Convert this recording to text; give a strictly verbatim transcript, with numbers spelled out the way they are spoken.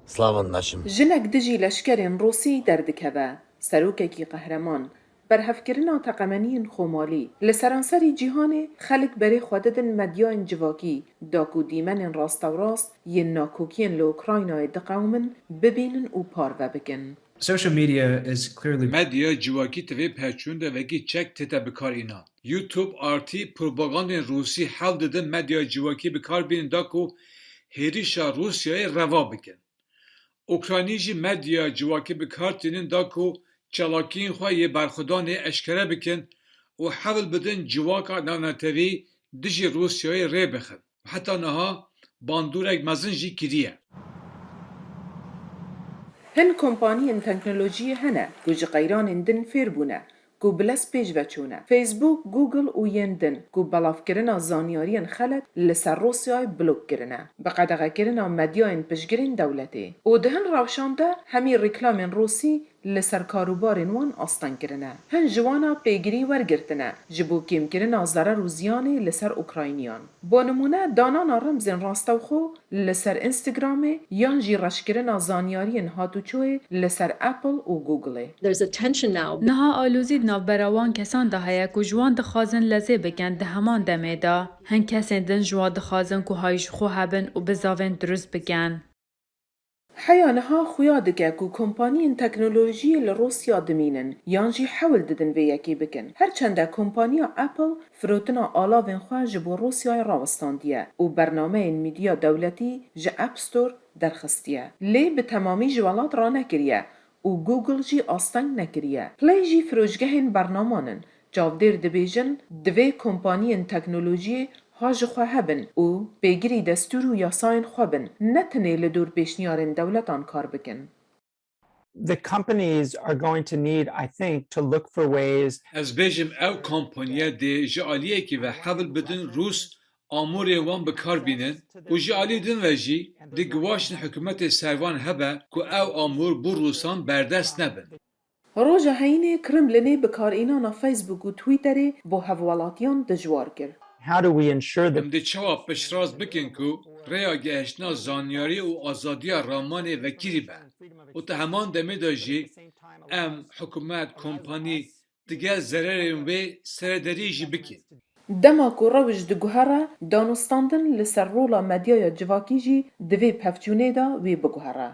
Slavan našim. Jinek dijî leşkerên Rûsî derdikeve. Serokekî qehreman. Berhevkirina teqemeniyên xomalî. Li seranserî cîhanê xelk berê xwe didin medyayên civakî, da ku dîmenên rastewrast yên nakokiyên li Ukraynayê diqewimin bibînin û parve bikin. Social media is clearly Medya civakî di vê pevçûn de wekî çek tête bikar înan. YouTube artî propagandên Rûsî hewl didin medya civakî bi kar bînin da ku hêrişa Rûsyayê reva bikin. Ukraynî jî medya civakî bi kar tînin da ku çalakiyên xwe yê berxwedanê eşkere bikin û hewl bidin civaka navnetewî dijî Rûsyayê rê bixin. Heta niha bandorek mezin jî kiriye. Hin kompaniyên teknolojiyê hene ku ji qeyranên din fêr bûne, ku bi lez pêş ve çûne. Facebook, Google û yên din ku belavkirina zanyariyên xelet li ser Rûsyayê blok kirine, bi qedexekirina medyayên piştgirên dewletê. Û di hin rewşan de hemî reklamên Rûsî li ser karûbarên wan asteng kirine. Hin ji wana pêgirî wergirtine ji bo kêmkirina zerer û ziyanê li ser Ukrayniyan. Bo nimûne, danana remzên rastewxo li ser Instagramê yan jî reşkirina zanyariyên hatûçoyê li ser Apple û Googleê. There's a tension now. Niha alozî di navbera wan kesan de heye ku ji wan dixwazin lezê bikin di heman demê de. Hin kesên din ji wan dixwazin ku hay ji xwe hebin û bizavên dirust bikin. Heya niha xuya dike ku kompaniyên teknolojiyê li Rûsya dimînin yan jî hewl didin vê yekê bikin. Her çende kompaniya Apple firotina alavên xwe ji bo Rûsyayê rawestandiye û bernameyên mîdya dewletî ji App Store derxistiye. Lê bi temamî ji welat ranekiriye û Google jî asteng nekiriye. Play jî firoşgehên bernaman in. Çavdêr dibêjin, divê kompaniyên teknolojiyê ha ji xwe hebin û pêgirî destûr û yasayên xwe bin, ne tenê li dor pêşniyarên dewletan kar bikin. The companies are going to need, I think, to look for ways Ez bêjim ew kompaniye dê ji aliyekî ve hewl bidin Rûs amûrên wan bi kar bînin û ji alî din ve jî dê guwaşin hikûmetê servan hebe ku ew amûr bo Rûsan berdest nebin. Roja heyînê Kremlinê bikarînana Facebook û Twitterê bo hevwelatiyan dijwar kir. How do we ensure that Em dê çawa piştrast bikin ku rêya gehiştina zanyarî û azadiya ramanê vekirî be û di heman demê de jî em, hikûmet, kompanî digel zererên wê serederî jî bikin? Dema ku rewş diguhere, danûstandin li ser rola medyaya civakî jî di vê pevçûnê de wê biguhere.